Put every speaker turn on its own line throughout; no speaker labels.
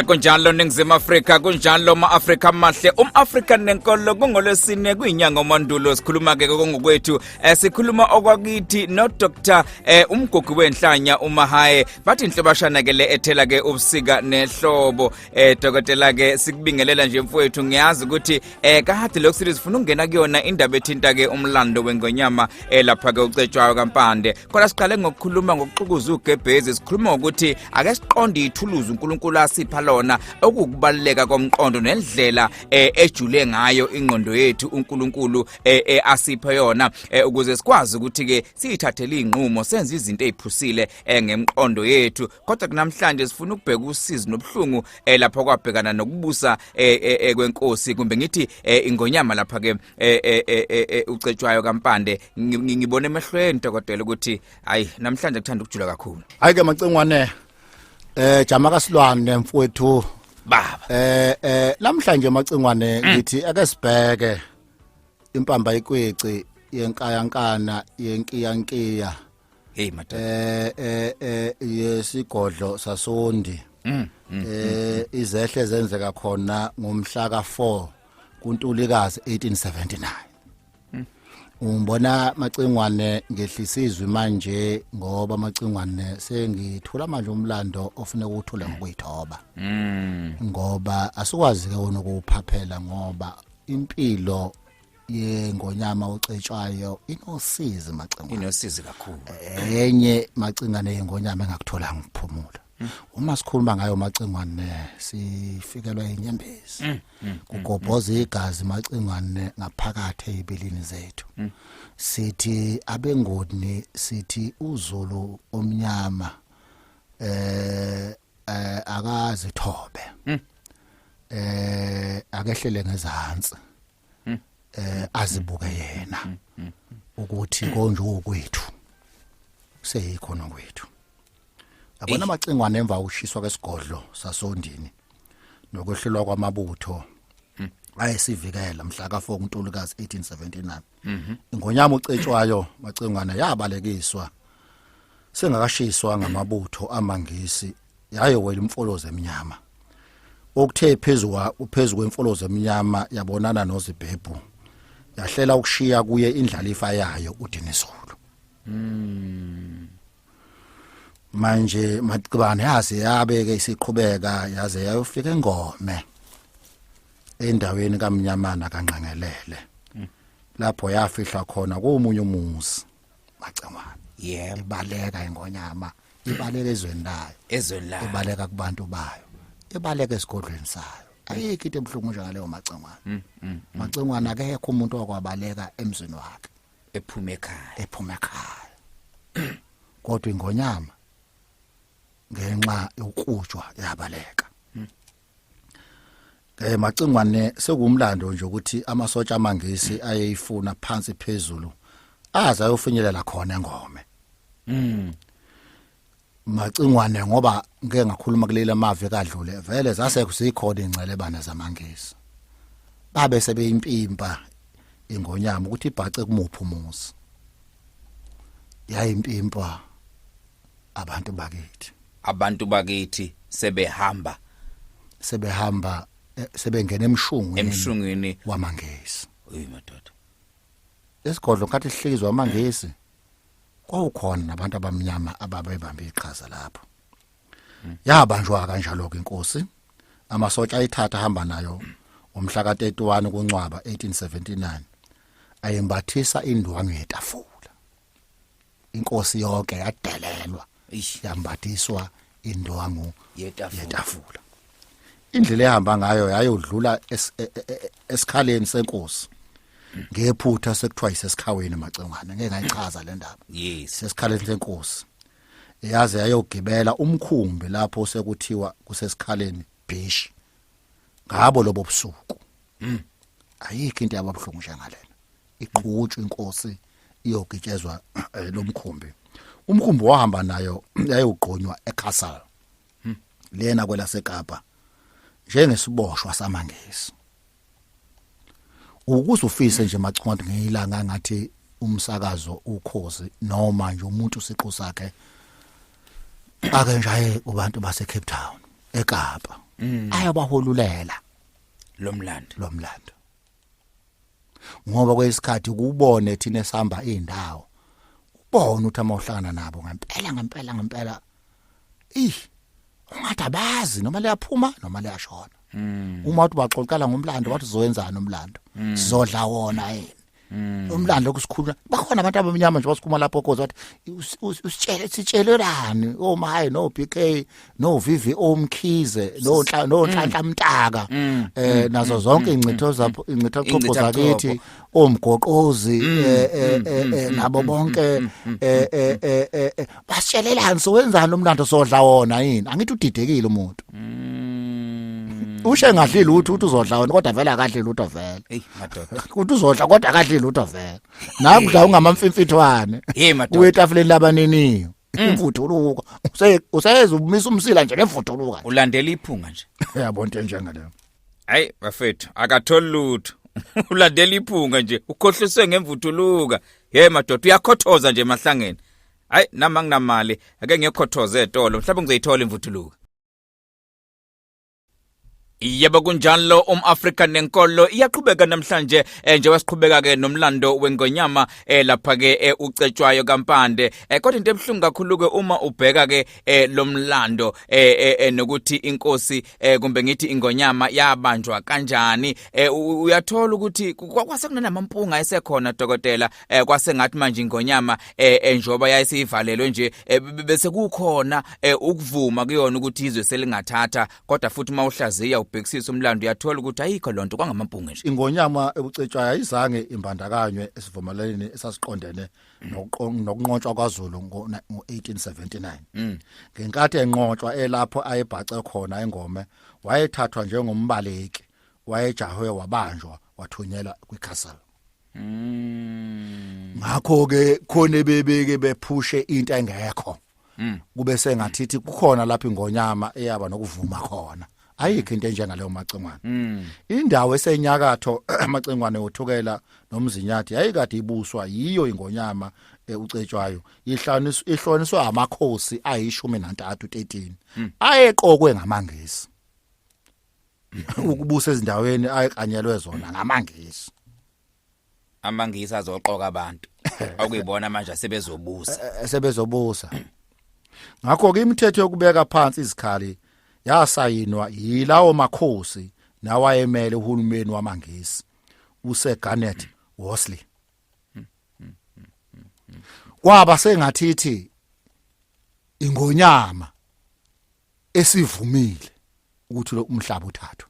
Akunjalo Ningizimu Afrika, kunjalo ma-Afrika amahle, um-Afrika nenkolo. Kungolwesine, kuyinyanga omandulo. Sikhuluma ke kongokwethu, sikhuluma okwakithi no Dr umgugu wenhlanya uMahaye. Bathi inhlobashana ke le ethela ke ubusika nehlobo. Dokotela ke, sikubingelela nje mfowethu. Ngiyazi ukuthi kade lokhu sithi sifuna ukungena kuyona indaba ethinta ke umlando wengonyama lapha ke uCetshwayo kaMpande. Kodwa siqale ngokukhuluma ngokuxukuza ugebhezi, sikhuluma ngokuthi ake siqonde ithuluzi uNkulunkulu asipha lona, okukubaluleka komqondo nendlela ejule ngayo ingqondo yethu uNkulunkulu asiphe yona, ukuze sikwazi ukuthi ke siyithathele inqumo, senze izinto eziphusile ngemqondo yethu. Kodwa kunamhlanje sifuna ukubheka usizi nobuhlungu lapha kwabhekana nokubusa kwenkosi, kumbe ngithi ingonyama lapha ke uCetshwayo kaMpande. Ngibona emehlweni, dokotela, ukuthi hayi, namhlanje kuthanda ukujula kakhulu.
Hayi ke macingwane, jama kaSilwane mfowethu.
Baba.
Namhlanje macingwane ngithi ake sibheke impamba ikwici yenkayankana yenkiyankiya.
Hey madoda.
Yesigodlo sasondi. Izehle zenzeka khona ngomhla ka4 kuNtulikazi 1879. Ungibona macingwane ngehlisa izwi manje ngoba macingwane sengithula manje umlando ofuneka uthule ngokuyithoba. Ngoba asikwazi ke wona ukuwuphaphela, ngoba impilo yengonyama uCetshwayo inosizi macingwane.
Inosizi kakhulu.
Enye macingane yengonyama engakutholanga ukuphumula. Uma sikhuluma ngayo macingwane sifikelwa inyembezi, kugobhoza igazi macingwane ngaphakathi ezibilini zethu. Sithi abengoni, sithi uZulu omnyama akazithobe, akehlele ngezansi, azibuke yena ukuthi konje okwethu seyikhona kwethu. Yabona amacingwane, emva ukushiswa kwesigodlo sasondini nokwehlulwa kwamabutho ayesivikela mhla ka4 kuNtulikazi 1879, ingonyama uCetshwayo macingwane yabalekiswa sengakashiswa ngamabutho amaNgisi, yayowela imfolozi eminyama. Okuthe phezulu phezulu kwemfolozi eminyama yabonana noZibhebhu, yahlela ukushiya kuye indlalifa yayo uDinizulu. Manje macibane yaze yabeke isiqhubeka yaze yayofika engome endaweni kaMnyamana kaNqangelele, lapho yafihlwa khona komunye umuzi macingwane. Ibaleka ingonyama, ibaleka ezweni layo.
Ezweni layo.
Ibaleka kubantu bayo, ibaleka esigodlweni sayo. Ayikho into ebuhlungu njengaleyo macingwane. Macingwane, akekho umuntu okwabaleka emzini wakhe
ephuma ekhaya.
Ephuma ekhaya, kodwa ingonyama ngenxa yokutshwa yabaleka. Macingwane, sekumlando nje ukuthi amasotsha amaNgisi ayeyifuna phansi phezulu aze ayofinyelela khona engome. Macingwane, ngoba ngeke ngakhuluma kuleli amave kadlule, vele zase kusikhona ingcelebana zamaNgisi, babe sebeyimpimpa ingonyama ukuthi ibhace kumuphi umuzi. Yayimpimpa abantu bakithi.
Abantu bakithi sebehamba.
Sebehamba, sebengena emshungwini.
Emshungwini.
WamaNgisi.
Uyi madoda.
Esigodlo ngathi sihlikizwa amaNgisi, kwawukhona nabantu abamnyama ababebambe iqhaza lapho. Yabanjwa kanjalo ke inkosi, amasotsha ayithatha hamba nayo umhla ka31 kuNcwaba 1879, ayembathisa indwangu yetafula. Inkosi yonke yadelelwa.
Eish.
Yambathiswa indwangu
yetafula.
Yetafula. Indlela ehamba ngayo yayodlula esikhaleni senkosi ngephutha, sekuthiwa isesikhaweni macingwane, ngeke ngayichaza le ndaba. Sesikhaleni senkosi, yaze yayogibela umkhumbi lapho sekuthiwa kusesikhaleni beach ngabo lobo busuku. Ayikho into yababhlungu njengalena, iqhutshwa inkosi iyogitshezwa lo mkhumbi. Umkhumbi wahamba nayo yayogqonywa eCastle lena kwelaseKapa njengesiboshwa samaNgisi. Ukuze ufise nje macingwane ngilanga ngathi umsakazo ukhozi noma nje umuntu siqu sakhe ake nje aye kubantu base Cape Town. eKapa ayobaholulela
Lomlando.
Lomlando, ngoba kwesikhathi kubone thina esihamba indawo, ubone ukuthi uma uhlangana nabo ngempela ngempela ngempela, ih, ungathi abazi noma liyaphuma noma liyashona. Uma uthi baxoxela ngomlando, wathi uzoyenzani umlando? Sizodla wona yini umlando lokusikhuluma? Bakhona abantu abamnyama nje basikhuluma lapho khoza, wathi usitshele, sitshelelani omahayi no BK no VVO Mkhize no Nhlanhla Mtaka, nazo zonke ingcitho zapho, ingcitho chopho zakithi, omgoqozi, nabo bonke, basitshelelani? Sowenzani umlando? Sodla wona yini? Angithi udidekile umuntu, ushe ngadli lutho, uthi uzodla wona, kodwa vele akadli lutho vele.
Hey madoda.
Uthi uzodla kodwa akadli lutho vele, nakudla ungamamfimfithwane.
Hey madoda.
Uye etafuleni labaniniyo, imvuthuluka useyeza umisa umsila nje ngemvuthuluka.
Ulandela iphunga nje.
Yabona into enjengaleyo.
Hayi bafethu, akatholi lutho, ulandela iphunga nje, ukhohliswe ngemvuthuluka. Hey madoda, uyakhothoza nje emahlangeni. Hayi, nami anginamali, ake ngiyokhothoza etolo, mhlawumbe ngizoyithola imvuthuluka. Yebo, kunjalo, umAfrika nenkolo iyaqhubeka namhlanje, njengoba siqhubeka ke nomlando wengonyama, lapha ke uCetshwayo kaMpande. Kodwa into ebuhlungu kakhulu ke uma ubheka ke lomlando, nokuthi inkosi, kumbe ngithi ingonyama, yabanjwa kanjani, uyathola ukuthi kwase kunanamampunga esekhona, dokotela. Kwase ngathi manje ingonyama, njengoba yayisivalelwe nje, bese kukhona ukuvuma kuyona ukuthi izwe selingathatha, kodwa futhi uma uhlaziya ubhekisisa umlando uyathola ukuthi ayikho lonto, kwangamampunga nje.
Ingonyama ebuCetshwayo ayizange imbandakanywe esivumelwaneni esasiqondene nokunqotshwa kwaZulu ngo-1879. Ngenkathi enqotshwa elapho ayebhace khona engome, wayethathwa njengombaleki, wayejahwe, wabanjwa, wathunyelwa kwiCastle. Ngakho ke khona bebeke bephushe into engekho, kube sengathithi kukhona lapho ingonyama eyaba nokuvuma khona. Ayikho into enjengaleyo, Macingwane. Indawo esenyakatho, Amacingwane, uThukela noMzinyathi, yayikade ibuswa yiyo ingonyama uCetshwayo, ihloniswa ihloniswa amakhosi ayi-13, 13, ayeqokwe ngamaNgisi ukubusa ezindaweni ayekanyelwe zona ngamaNgisi.
AmaNgisi azoqoka abantu okuyibona manje asebezobusa.
Sebezobusa. Ngakho ke imithetho yokubeka phansi izikhali yasayinwa yilawo makhosi nawayemele uhulumeni wamaNgisi, uSir Garnet Wolseley. Kwaba sengathithi ingonyama esivumile ukuthi lo umhlaba uthathwe,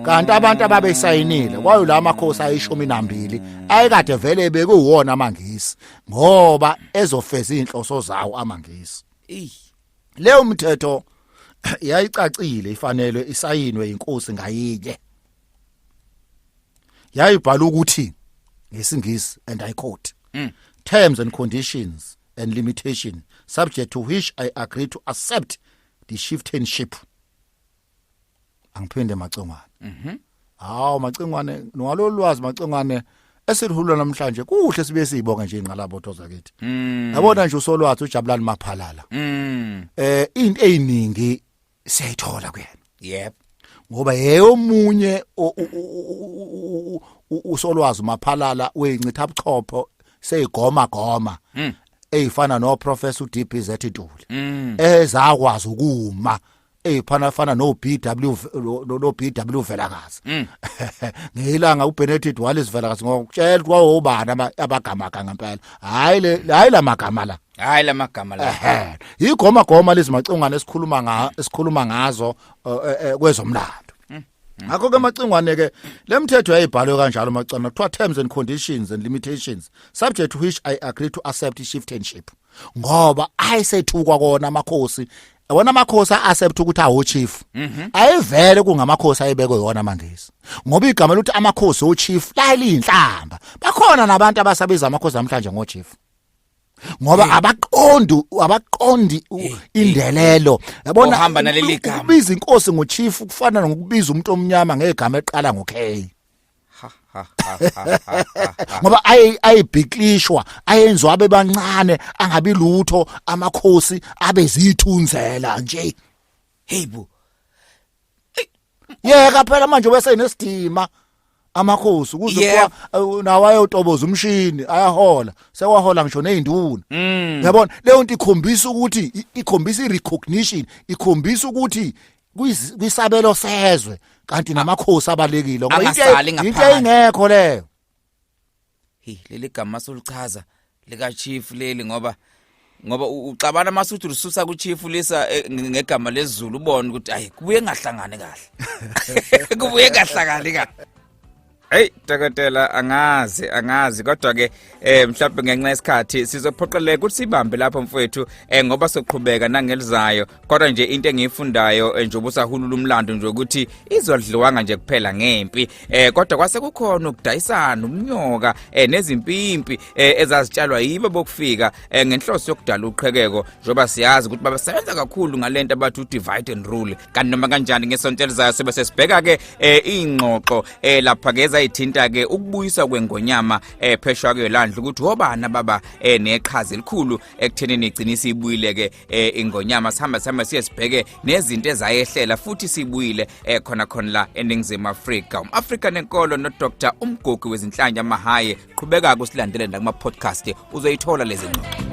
kanti abantu ababesayinile kwayo la makhosi ayi-12 ayekade vele bekuwona amaNgisi, ngoba ezofeza inhloso zawo amaNgisi. Leyo mthetho yayicacile, ifanele isayinwe inkosi ngayinye. Yayibhala ukuthi ngesingisi, and I quote, "Terms and conditions and limitation subject to which I agree to accept the chieftainship." Angiphinde, Macingwane. Hawu Macingwane, ngalolu lwazi, Macingwane, esilihulula namhlanje, kuhle sibe siyibonge nje ingqalabotho zakithi. Yabona nje usolwazi uJabulani Maphalala, into eziningi siyayithola kuyena. Ngoba yeyomunye usolwazi Maphalala weyincitha buchopho seyigoma goma eyifana no Professor uDBZ Ntuli, ezakwazi ukuma eyiphana fana no BW, no BW Vilakazi ngilanga uBenedict Wallace Vilakazi, ngokutshela ukuthi wawubani abagama ngempela. Hayi le, hayi lamagama la.
Hayi lamagama la.
Ehe, igoma goma lezi, Macingwane, esikhuluma nga esikhuluma ngazo kwezomlando. Ngakho ke, Macingwane, ke lemthetho yayibhalwe kanjalo, Macingwane, kuthiwa "terms and conditions and limitations subject to which I agree to accept chieftainship", ngoba ayisethukwa kona amakhosi. Wona amakhosi a-accept ukuthi awo chief ayevele kungamakhosi ayebekwe yona amaNgisi, ngoba igama lokuthi amakhosi o chief laliyinhlamba. Bakhona nabantu abasabiza amakhosi namhlanje ngo chief, ngoba abaqondi indelelo, yabona.
Ohamba naleli gama.
Ukubiza inkosi ngochief kufana nokubiza umuntu omnyama ngegama eqala ngo K.
Ha ha ha ha ha ha.
Ngoba ayibhiklishwa, ayenziwa abe bancane, angabi lutho amakhosi, abe zithunzela nje.
Hey bo.
Yeka phela manje bese nesidima amakhosi ukuze nawo ayotoboza umshini ayahola, sewahola ngisho nezinduna. Yabona, leyo nto ikhombisa ukuthi ikhombisa i-recognition, ikhombisa ukuthi kwisabelo sezwe kanti namakhosi abalekile ngoba
Angasali
into
ngaphandle.
ingekho leyo.
Hey, leli gama soluchaza lika chief leli, ngoba uxabana masuthi ulisusa ku chief lisa ngegama lesiZulu, ubone ukuthi ayi, kubuye ngahlangani kahle, kubuye ngahlangani kahle. Hey dokotela, angazi, kodwa ke mhlawumbe ngenxa yesikhathi sizophoqeleka ukuthi sibambe lapho mfowethu, ngoba soqhubeka nangelizayo. Kodwa nje into engiyifundayo, nje ubusahulula umlando nje, ukuthi izodliwanga nje kuphela ngempi, kodwa kwase kukhona ukudayisana umnyoka nezimpimpi ezazitshalwa yibo bokufika ngenhloso yokudala uqhekeko, njengoba siyazi ukuthi babesebenza kakhulu ngalento abathi u-divide and rule. Kanti noma kanjani, ngesonto elizayo sobe sesibheka ke ingxoxo lapha ke ezayithinta ke ukubuyiswa kwengonyama phesheya kwelwandle, ukuthi obani baba neqhaza elikhulu ekuthenini igcine isibuyile ke ingonyama. Sihamba siye sibheke nezinto ezayehlela futhi sibuyile khona khona la eNingizimu Afrika. UmAfrika nenkolo no Dr Umgogi wezinhlanya Mahaye. Qhubeka kusilandele nakuma podcast, uzoyithola lezi ngxoxo.